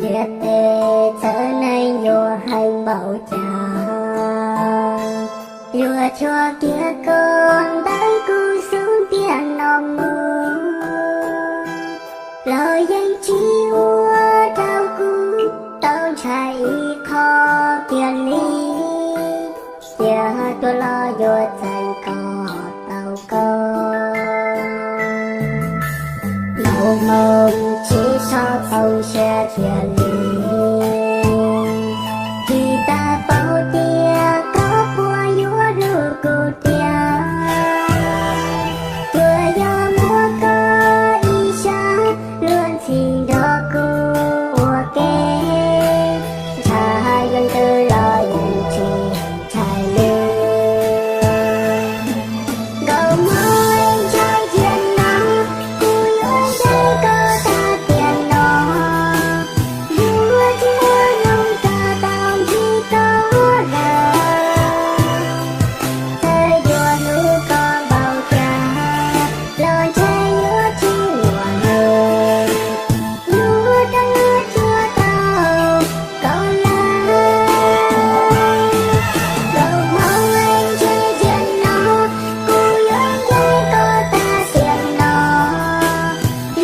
Ntiaj teb txawm neeg yuav heev npaum cas, yuav cuag kiag koj ntawm kuv xub ntiag no mus, los yeej tsis ua rau kuv tau ntshai ib qho kiag li. Cia tuaj los yuav txeeb kom tau koj, ntaus moo tsis txhob poob siab kiag li. Tsis tas paub tias koj puas yuav hlub kuv tiag, tsuas yog muaj koj ib sab luag ntxhi nrog kuv ua ke, ntshai yuav ntws los yeej tsis ntshai li. Nkaus hmo ntshai tiag no, kuv yuav ntsib koj tag tiam no, yuav tsis muaj hnub rov tau ntsib koj lawm. Txawm yuav hlub koj npaum cas los ntshe yuav tsis muaj hnub yuav rov tuaj tau koj lawm. Nkaus hmo ntshai tiag no, kuv yuav ntsib koj tag tiam no,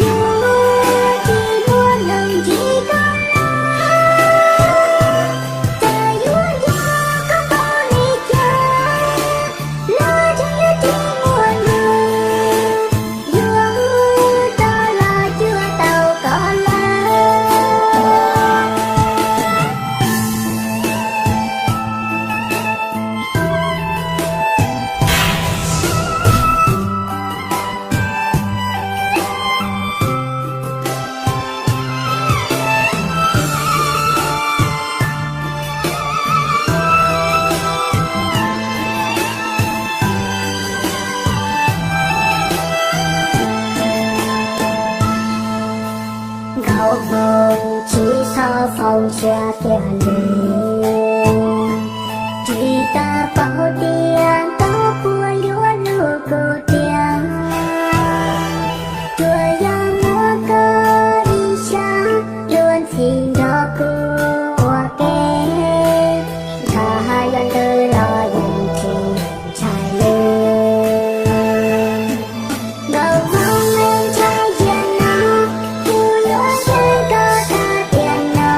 yuav tsis muaj hnub ntsib koj lawm. Txawm yuav nco koj npaum li cas los tseem yuav tsis muaj hnub yuav rov los cuag tau koj lawm. Nkaus hmo tsis txhob poob siab kiag li. Tsis tas paub tias koj puas yuav hlub kuv tiag, tsuas yog muaj koj ib sab luag ntxhi nrog kuv ua ke, ntshai yuav ntws los yeej tsis ntshai li. Nkaus hmo ntshai tiag no, kuv yuav ntsib koj tag tiam no,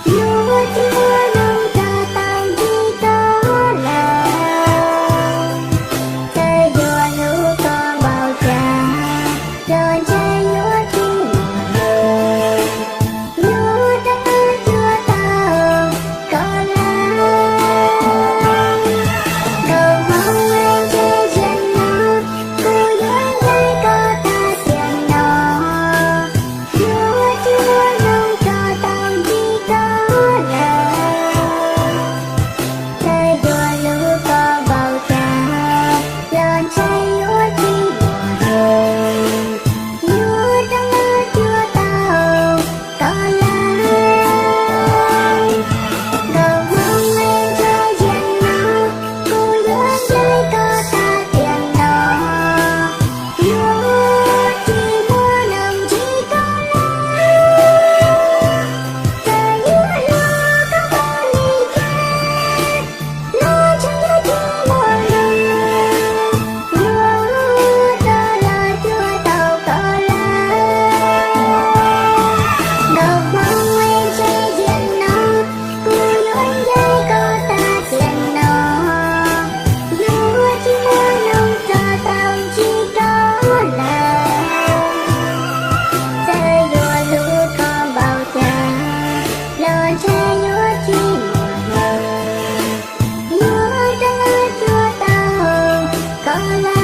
yuav tsis muaj hnub rov tau ntsib koj lawm. Txawm yuav hlub koj npaum cas los ntshe yuav tsis muaj hnub yuav rov tuaj tau koj lawm. Nkaus hmo ntshai tiag no, kuv yuav ntsib koj tag tiam no, yuav tsis muaj hnub rov tau ntsib koj lawm. Txawm yuav hlub koj npaum cas los ntshe yuav tsis muaj hnub yuav rov tuaj tau koj lawm. Nkaus hmo ntshai tiag no, kuv yuav ntsib koj tag tiam no, yuav tsis muaj hnub ntsib koj lawm. Txawm yuav hlub koj npaum li cas los ntshe yuav tsis muaj hnub yuav rov los cuag tau koj lawm. Nkaus hmo ntshai tiag no, kuv yuav ntsib koj tag tiam no, yuav tsis muaj hnub rov tau ntsib koj lawm. Txawm yuav hlub koj npaum cas los ntshe yuav tsis muaj hnub yuav rov los cuag tau koj lawm.